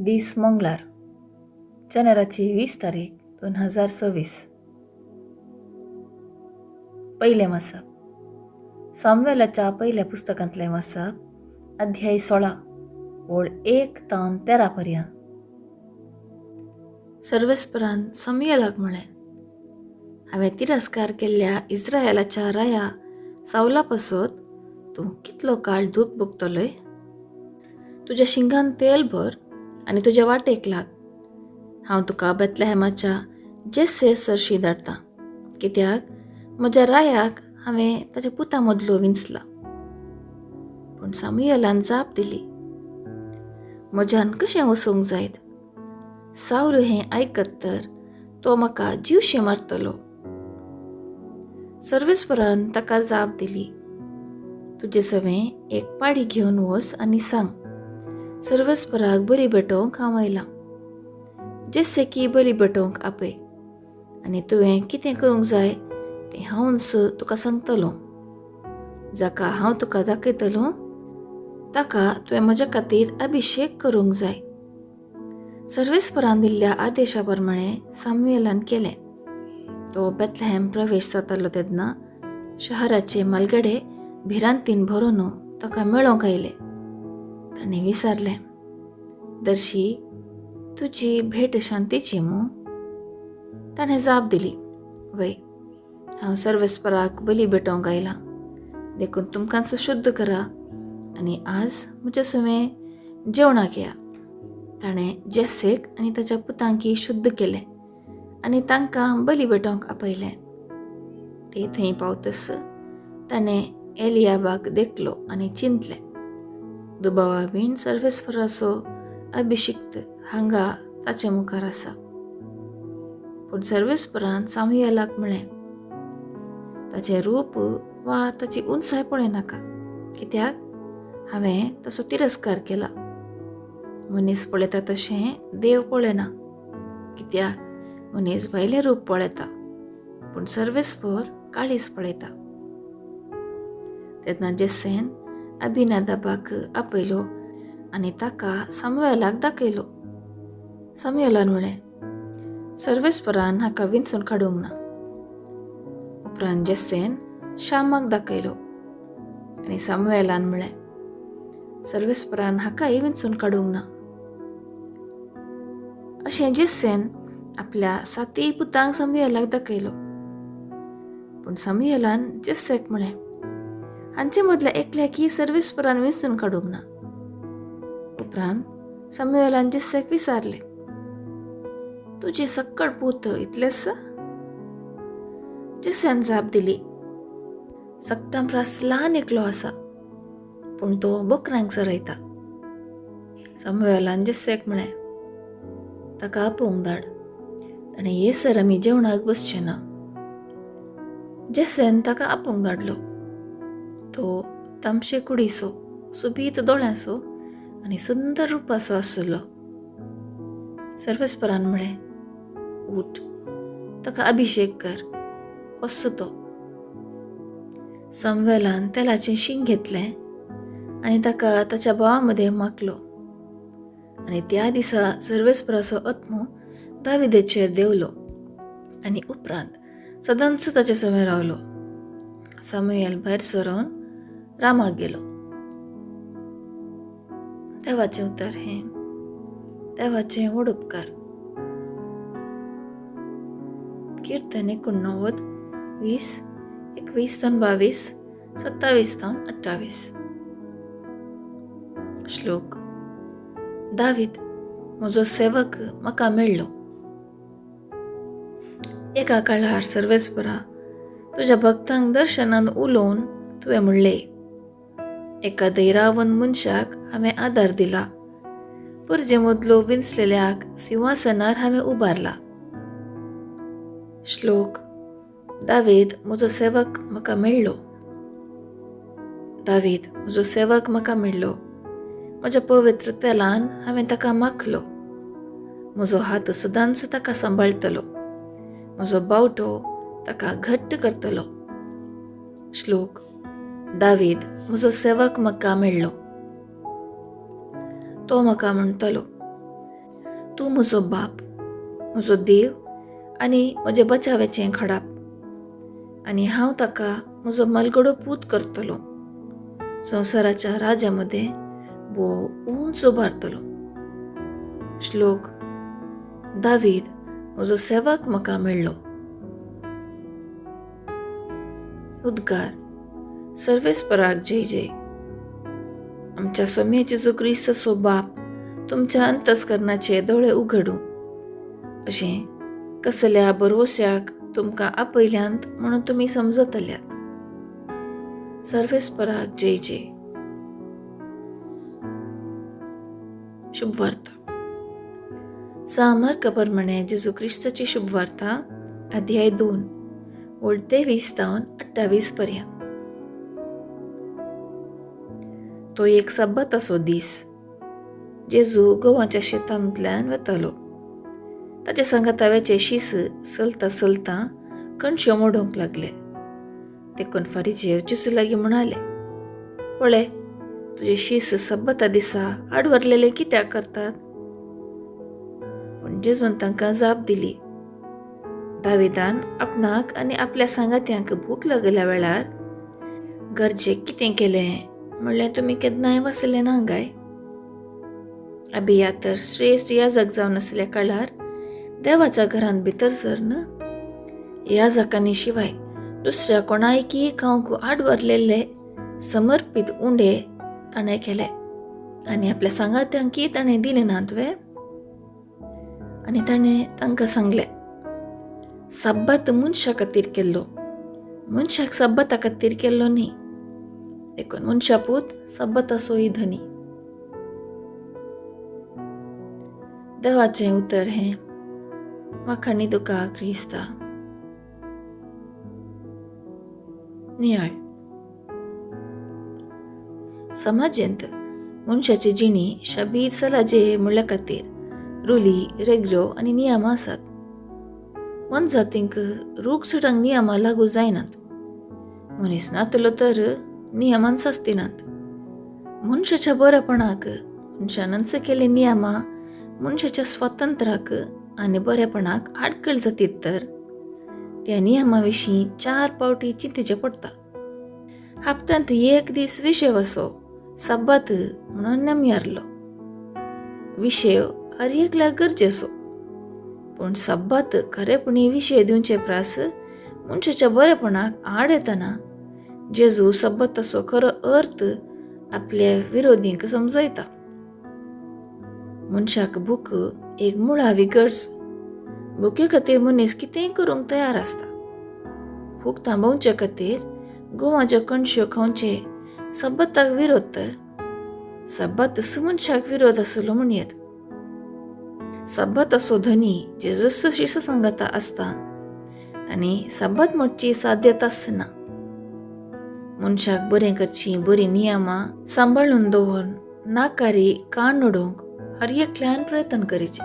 दीस मंगळार, जानेराची 20 तारीख 2026. पयलें वाचप सामुएलाच्या पयल्या पुस्तकांतलें वाचप, अध्याय 16, ओळ 1 तावन 13 पर्यंत. सर्वेस्परान सामुएलाक म्हळें, हांवें तिरस्कार केल्ल्या इस्रायलाच्या राया सावला पासत तूं कितलो काळ दूख भोगतलोय? तुज्या शिंगान तेल भर आनी तुज्या वाटेक लाग. हांव तुका बेतलेहेमाच्या जेस्से सरशी धाडटा, कित्याक म्हज्या रायाक हांवें ताच्या पुता मदलो विंचला. पूण सामुएलान जाप दिली, म्हज्यान कशें वचूंक जायत? सावल हें आयकत तर तो म्हाका जिवशें मारतलो. सर्वेस्परान ताका जाप दिली, तुजे सवें एक पाडी घेवन वच आनी सांग, सर्वेस्पराक बली भेटोवंक हांव आयलां. जेस्सेकी बली भेटोवंक आपय आनी तुवें कितें करूंक जाय तें हांवूच तुका सांगतलो. जाका हांव तुका दाखयतलो ताका तुवें म्हज्या खातीर अभिशेक करूंक जाय. सर्वेस्परान दिल्ल्या आदेशा प्रमाणे सामुएलान केलें. तो बेतलेहेम प्रवेश जातालो तेन्ना शहराचे म्हालगडे भिरांतीन भरून ताका मेळोवंक आयले. ताणें विचारलें, दर्शी, तुजी भेट शांतीची मू? ताणें जाप दिली, वय, हांव सर्वेस्पराक बली भेटोवंक आयलां, देखून तुमकांच शुद्ध करा आनी आज म्हज्या सुवें जेवणाक या. ताणें जेस्सेक आनी ताच्या पुतांकी शुद्ध केलें आनी तांकां बली भेटोवंक आपयलें. ते थंय पावतस ताणें एलियाबाक देखलो आनी चिंतलें, दुबावा वीण सर्वेस्पराचो अभिशिक्त हांगा ताचे मुखार आसा. पूण सर्वेस्परान सामुएलाक म्हळें, ताचें रूप वा ताची उंचाय पळयनाका, कित्याक हांवें ताचो तिरस्कार केला. मनीस पळयता तशें देव पळयना, कित्याक मनीस भायलें रूप पळयता, पूण सर्वेस्पर काळीज पळयता. तेन्ना जेस्सेन अभिनादाबाक आपयलो आनी ताका सामुएलाक दाखयलो. सामुएलान म्हळें, सर्वेस्परान हाका विंचून काडूंक ना. उपरांत जेस्सेन शामाक दाखयलो आनी सामुएलान म्हळें, सर्वेस्परान हाकाय विंचून काडूंक ना. अशें जेस्सेन आपल्या सातय पुतांक सामुएलाक दाखयलो. पूण सामुएलान जेस्सेक म्हळें, हांचे मदल्या एकल्याकय सर्वेस्परान विंचून काडूंक ना. उपरांत सामुएलान जेस्सेक विचारलें, तुजे सक्कड पूत इतलेच? जेस्सेन जाप दिली, सगटां प्रास ल्हान एकलो आसा, पूण तो बोकरांक चरयता. सामुएलान जेस्सेक म्हळें, ताका आपोवंक धाड, ताणें येसर आमी जेवणाक बसचें ना. जेस्सेन ताका आपोवंक धाडलो. तो तांबशे कुडीचो, सोबीत दोळ्यांचो आनी सुंदर रुपाचो आशिल्लो. सर्वेस्परान म्हळें, उठ, ताका अभिशेक कर, होच तो. सामुएलान तेलाचें शींग घेतलें आनी ताका ताच्या भावा मदें माखलो आनी त्या दिसा सर्वेस्पराचो आत्मो दाविदेचेर देंवलो आनी उपरांत सदांच ताचे सवें रावलो. सामुएल भायर सरोन रामाक गेलो. देवाचें उतर हें देवाचें व्हड उपकार. कीर्तन 89, 20, 21 तावन 22, 27 तावन 28. श्लोक. दावीद म्हजो सेवक म्हाका मेळ्ळो. एका काळार सर्वेस्परा तुज्या भक्तांक दर्शनान उलोवन तुवें म्हणलें, एका धैरावन मनशाक हांवें आदार दिला, परजे मदलो विंचलेल्याक सिंहासनार हांवें उबारला. श्लोक. दावीद म्हजो सेवक म्हाका मेळ्ळो. दावीद म्हजो सेवक म्हाका मेळ्ळो, म्हज्या पवित्र तेलान हांवें ताका माखलो. म्हजो हात सदांच ताका सांबाळटलो, म्हजो बावटो ताका घट्ट करतलो. श्लोक. दावीद म्हजो सेवक म्हाका मेळ्ळो. तो म्हाका म्हणटलो, तूं म्हजो बाप, म्हजो देव आनी म्हज्या बचाव्याचें खडाप, आनी हांव ताका म्हजो मलगडो पूत करतलो, संवसाराच्या राजा मदें भोव उंच उबारतलो. श्लोक दावीद म्हजो सेवक म्हाका मेळ्ळो. उद्गार सर्वेस्पराक जय जय. आमच्या सोम्या जेजू क्रिस्ताचो बाप तुमच्या अंतस्करणाचे दोळे उघडूं, अशें कसल्या भरवश्याक तुमकां आपयल्यांत म्हणून तुमी समजतल्यात. सर्वेस्पराक जय जय. शुभवार्ता. सामार्का प्रमाणे जेजू क्रिस्ताची शुभवार्ता, अध्याय 2, ओळ 23 जावन 28 पर्यंत. तो एक सब्बाताचो दीस. जेजू गोवाच्या शेतांतल्यान वतालो. ताच्या सांगाताव्याचे शीस चलता चलता कणश्यो मोडूंक लागले. देखून फारीजेव जेजू लागीं म्हणाले, पळय, तुजे शीस सब्बाता दिसा आडवरलेले कित्याक करतात? पूण जेजून तांकां जाप दिली, दाविदान आपणाक आनी आपल्या सांगात्यांक भूक लागल्या वेळार गरजेक कितें केलें म्हणलें तुमी केन्नाय वाचलें ना गाय? अबिया तर श्रेश्ठ याजक जावन आसल्या काळार देवाच्या घरांत भितर सरन याजकांनी शिवाय दुसऱ्या कोणायकी खावंक आडवरलेले समर्पीत उंडे ताणें केले आनी आपल्या सांगात्यांकी ताणें दिले नात वे? आनी ताणें तांकां सांगलें, सब्बात मनशा खातीर केल्लो, मनशाक सब्बाता खातीर केल्लो न्ही, देखून मनशा पूत सब्बाताचोय धनी. देवाचें उतर हें. वाखाणी तुका क्रिस्ता. नियाळ. समाजेंत मनशाची जिणी शाबीत सलाजे म्हणल्या खातीर रुली, रेगड्यो आनी नियमां आसात. मोनजातींक रूख सटांक नियमां लागू जायनात. मनीस नातलो तर नियमान सासतिनात. मनशाच्या बरेपणाक मनशानच केल्ली नियमां मनशाच्या स्वातंत्र्याक आनी बरेपणाक आडखळ जातीत तर त्या नियमा विशीं 4 पावटी चिंतेचें पडटा. हप्त्यांत एक दीस विशेव असो सब्बात म्हणून नेमयारलो. विशेव हर एकल्याक गरजेचो, पूण सब्बात खरेपणी विशय दिवचे प्रास मनशाच्या बरेपणाक आड येतना जेजू सब्बाताचो खरो अर्थ आपल्या विरोधींक समजयता. मनशाक भूक एक मुळावी गरज. भुके खातीर मनीस कितेंय करूंक तयार आसता. भूक थांबोवचे खातीर गोवाच्यो कणश्यो खावचे सब्बाताक विरोध तर सब्बात मनशाक विरोध आसलो म्हणयेत. सब्बाताचो धनी जेजूस शिस सांगता आसता तांणी सब्बात मोडची साध्यता आसना. मनशाक बरें करची बरीं नियमां सांबाळून दवरून नाकारी कान उडोवंक हर एकल्यान प्रयत्न करीचे.